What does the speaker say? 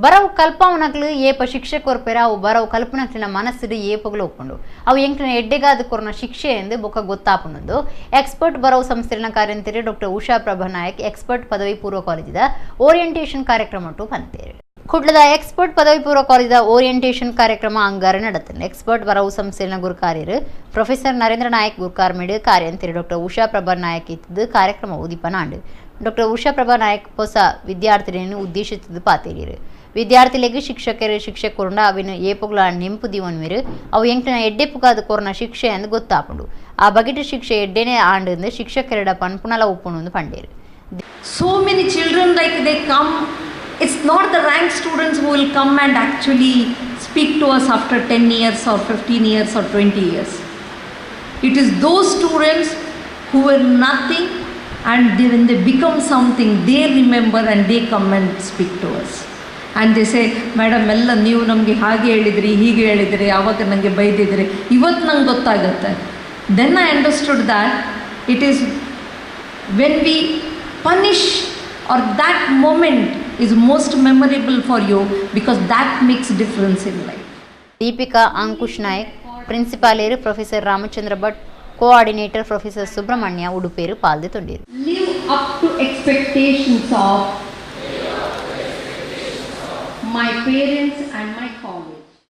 ಬರವು ಕಲ್ಪಾವನಕ್ಲು ಏಪ ಶಿಕ್ಷೆ ಕೊರ್ಪೆರ ಅವು ಬರವು ಕಲ್ಪನಕ್ಲಿನ ಮನಸ್ಸುಡು ಏಪಗ್ಲು ಒಪ್ಪುಂಡು ಅವು ಎಂಕ್ಲಿನ ಎಡ್ಡೆಗಾದ ಕೊರ್ನ ಶಿಕ್ಷೆ ಎಂದು ಬೊಕ್ಕ ಗೊತ್ತಾಪುಂಡು. ಎಕ್ಸ್ಪರ್ಟ್ ಬರವು ಸಂಸ್ಥೆನ ಕಾರ್ಯಂತೆರು ಡಾಕ್ಟರ್ ಉಷಾ ಪ್ರಭಾ ನಾಯಕ್ ಎಕ್ಸ್ಪರ್ಟ್ ಪದವಿ ಪೂರ್ವ ಕಾಲೇಜಿದ ಓರಿಯಂಟೇಷನ್ ಕಾರ್ಯಕ್ರಮ ಪಂತೇರು. ಕುಡ್ಲದ ಎಕ್ಸ್ಪರ್ಟ್ ಪದವಿ ಪೂರ್ವ ಕಾಲೇಜಿದ ಓರಿಯಂಟೇಷನ್ ಕಾರ್ಯಕ್ರಮ ಅಂಗಾರ ನಡೆತಂಡು. ಎಕ್ಸ್ಪರ್ಟ್ ಬರವು ಸಂಸ್ಥೆನ ಗುರುಕಾರ್ಯರು ಪ್ರೊಫೆಸರ್ ನರೇಂದ್ರ ನಾಯಕ್ ಗುರುಕಾರ್ಮಿಡು ಕಾರ್ಯಂತೆರು ಡಾಕ್ಟರ್ ಉಷಾ ಪ್ರಭಾ ನಾಯಕ್ ಇತ್ತಿದ್ದು ಕಾರ್ಯಕ್ರಮ ಉದಿಪನಾಂಡು. ಡಾಕ್ಟರ್ ಉಷಾ ಪ್ರಭಾ ನಾಯಕ್ ಹೊಸ ವಿದ್ಯಾರ್ಥಿಗಳನ್ನು ಉದ್ದೇಶಿಸಿದ್ದು ಪಾತೇರಿಯರು. ವಿದ್ಯಾರ್ಥಿಗಳಿಗೆ ಶಿಕ್ಷಕರು ಶಿಕ್ಷೆ ಕೊರಂಡ ಅವಿನ ಏಪುಗಳ ನೆಂಪು ದಿವನ್ವಿರು ಅವು ಎಂಕ್ಲಿನ ಎಡ್ಡೆ ಪುಗಾದ ಕೊರನ ಶಿಕ್ಷೆ ಎಂದು ಗೊತ್ತಾಪುಂಡು. ಆ ಬಗೆಟ್ ಶಿಕ್ಷೆ ಎಡ್ಡೆನೆ ಆಂಡು ಶಿಕ್ಷಕರಡ ಪನ್ಪುಣಲ ಉಪ್ಪುಂಡು ಪಂಡೇರು. So many children, like, they come, it's not the rank students who will come and actually speak to us after 10 years or 15 years or 20 years. It is those students who were nothing and they, when they become something, they remember and they come and speak to us. And they say, "Madam, ಎಲ್ಲ ನೀವು ನಮಗೆ ಹಾಗೆ ಹೇಳಿದ್ರಿ, ಹೀಗೆ ಹೇಳಿದ್ರಿ, ಆವಾಗ ನನಗೆ ಬೈದಿದ್ರಿ, ಇವತ್ತು ನಂಗೆ ಗೊತ್ತಾಗುತ್ತೆ." Then I understood that it is when we punish or that moment is most memorable for you because that makes difference in life. Deepika Ankush Nayak, ಪ್ರಿನ್ಸಿಪಾಲೇರು professor Ramachandra Bhat, coordinator professor Subrahmanya ಉಡುಪೇರು ಪಾಲ್ದೆ ತೊಂಡೇರು. Live up to expectations of my parents and my